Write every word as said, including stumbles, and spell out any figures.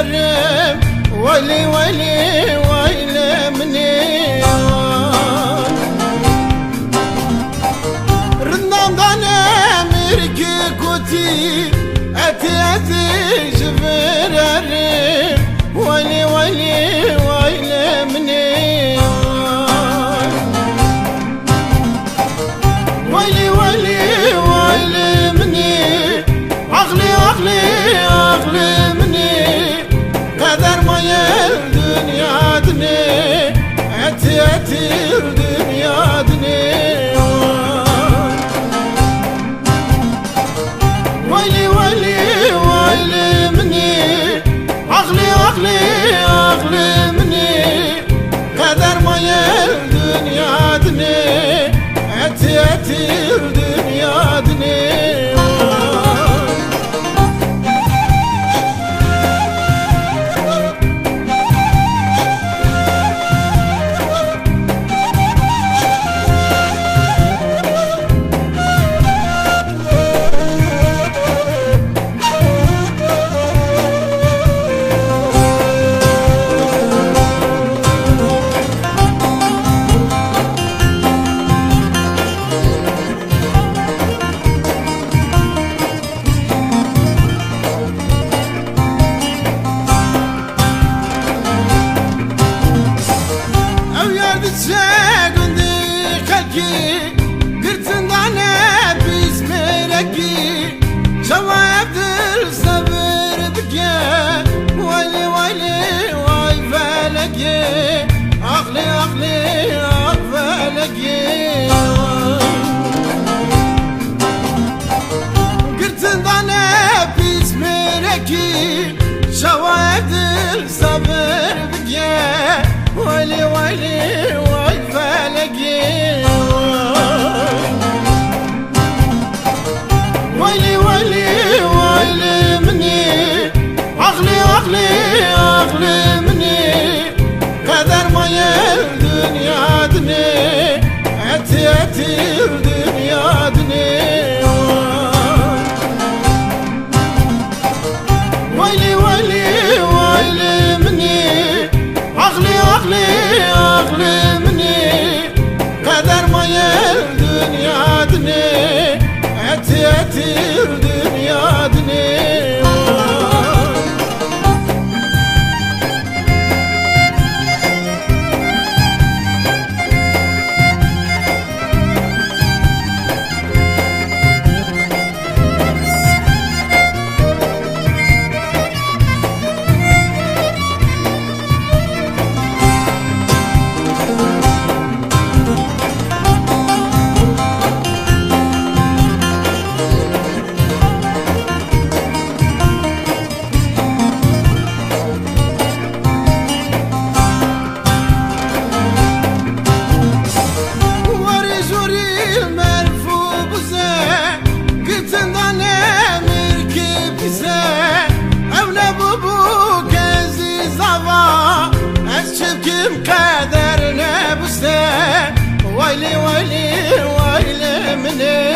Welî, welî, welî min ê. Rindan dane mirkî kutî, etî, etî ji vir erê. Welî, welî, welî min ê. Welî, welî, welî min ê. Aqlî, aqlî, aqlî min ê. Qeder maye dinya dinê. Etî, etî dinya dinê. Welî, welî, welî min ê. Aqlî, aqlî, aqlî min ê. Qeder maye dinya dinê. Etî, etî dinya dinê. Ew yar diçe gundî xelkî, girtin dane pîs mêrekî. Çawa ev dil sebir bike? Welî, welî, way felekê. Aqlî, aqlî, ax felekê. Girtin dane pîs mêrekî, çawa dil sebir bike. Welî, welî, way felekê. Welî, welî, welî min ê. Aqlî, aqlî, aqlî min ê. Qeder maye dinya dinê, etî, etî dinya dinê. Welî, welî, welî min ê. Aqlî, aqlî, aqlî min ê. Qeder maye dinya dinê, etî, etî dinya dinê. Warî jorî merf û bize, gitinda ne mirkî pîse. Ew nebûbû kezî zava, ez çi bikim qeder nebûse. Waylî, waylî, waylî min ê.